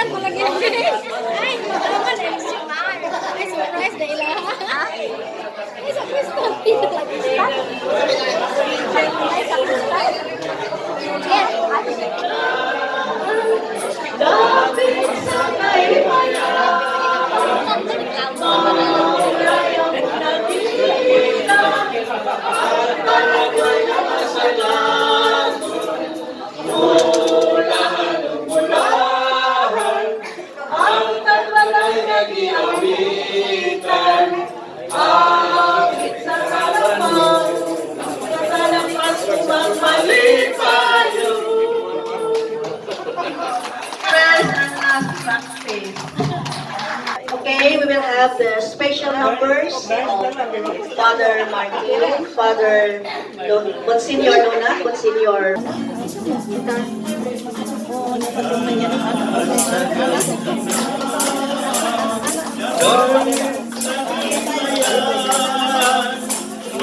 Mag-aman mo lagi. Ay, mag-aman eh. Ay, surprise na ila. Ay, sa Crystal. Ay, sa Crystal. Dapit sa kaypayan, maurayang nakita, ang talago'y nakasalan. Mulahan o mulahan, ang tagbalay nagiawitan, awit sa kalaman, sa Pasko malipayo. First and last practice. Okay, we will have the special numbers of Father Martin, Father Monsignor Luna, Monsignor.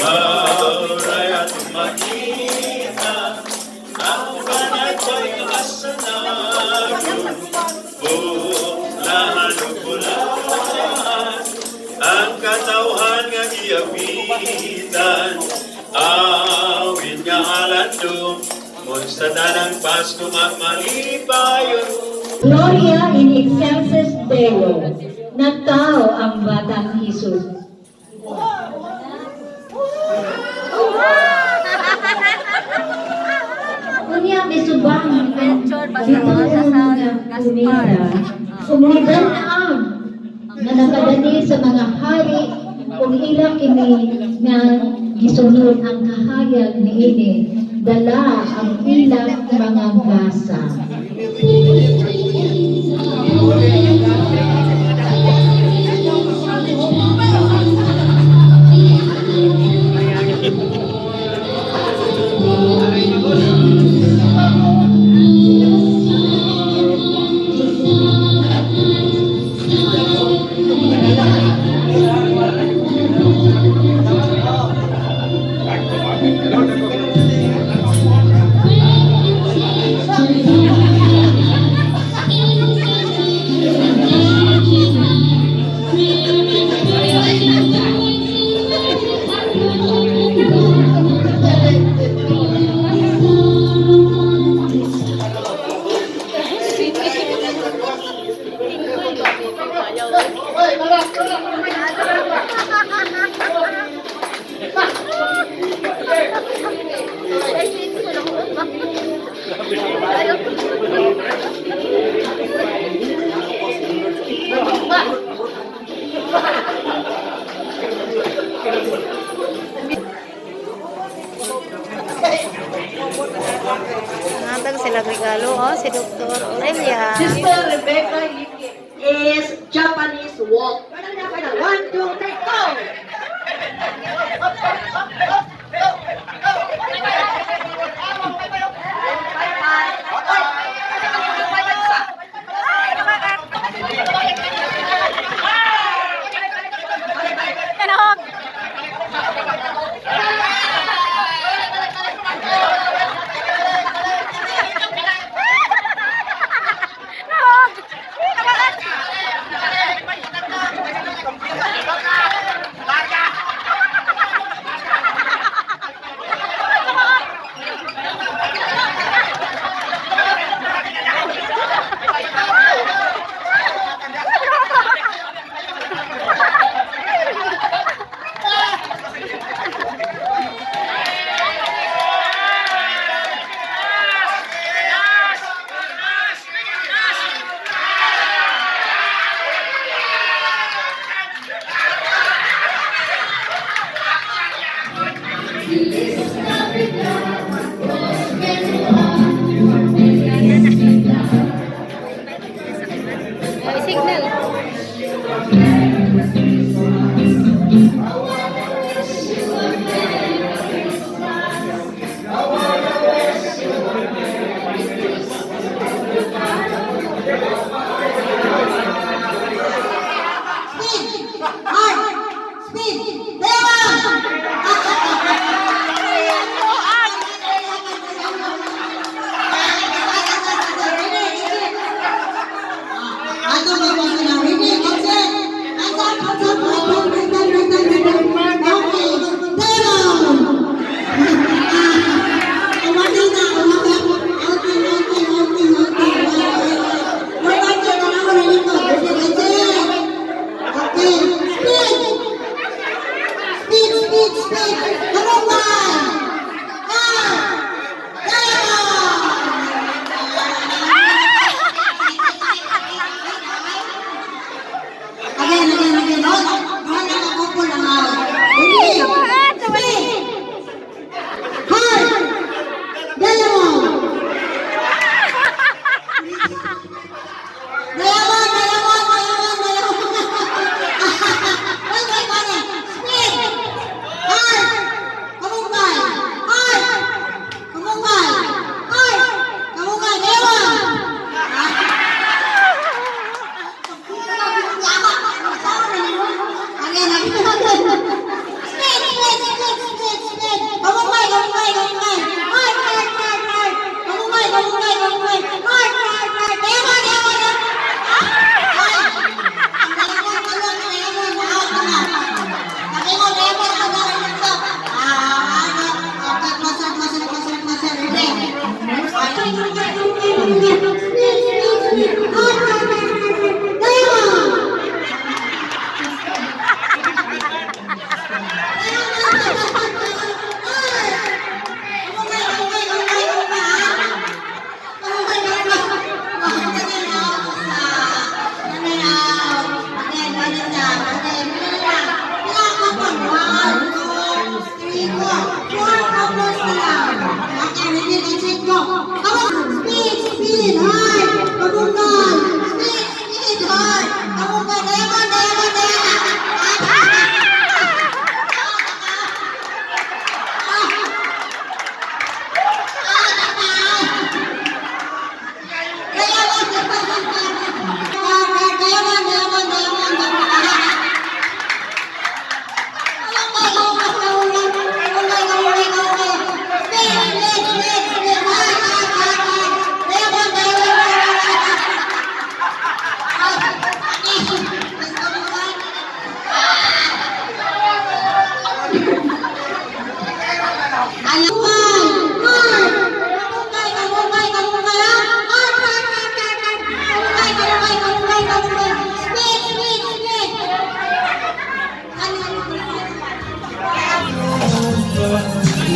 Mauray at makita ang panagpay kasanag. Bulahan o bulahan, ang katawhan nga giawitan, awit nga alandong, sa tanang Pasko magmalipayon. Gloria in excelsis Deo. Nagtao ang batang Jesus. Unya misubang ang bituon nga kumita. Ug nidan-ang nga nakadani sa mga hari ug ila kini nga gisunod ang kahayag niini, dala ang ilang mga gasa. Ngatag sila regalo, oh, si Dr. Aurelia. Sister Rebecca Yiki is Japanese walk. Final na, final. One, two, three, go! Kanahog! Nahog! May signal. Spin! Hard! Spin! Down!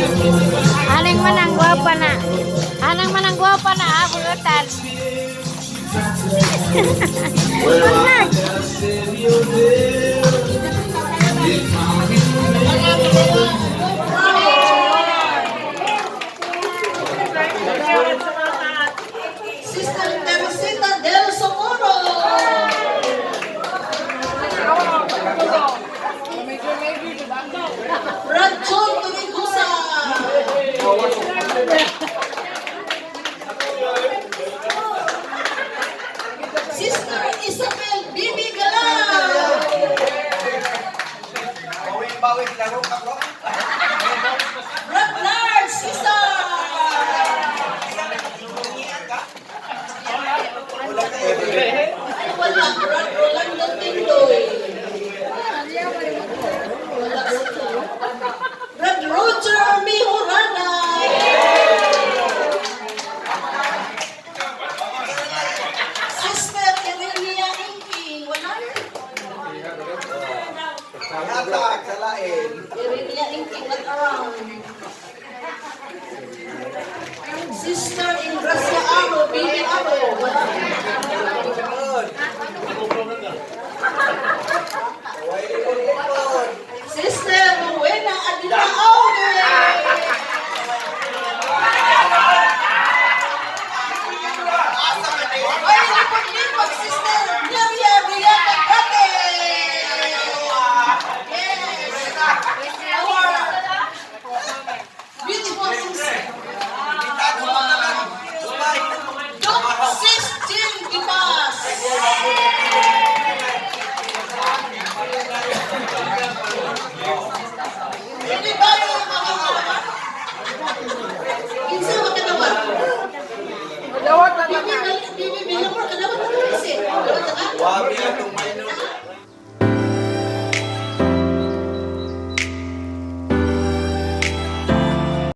Anang man ang gwapa na. Anang man ang gwapa na, ah, bulutan. Wala. Sister Teresita del Socorro. Ranchon Torigusa. Sister Isabel Bibi Galang. Bernard Cesar. Ay, wala. Brad Rolando Tindoy. Wala siya. Brad Roger Mihorana. Sister Irenia Inking. Wala. Irenia Inking, not around. Sister Ingracia Aro, Bibi Aro. Wala. Sister Rowena Adina Auge. Ay, lipod-lipod, Sister Neria Rieta Gate. Yes. Our beautiful sister. Doc Sistine Dimas. Hindi ba yung mga kalaban? Kinsa makadawat? Dawat na.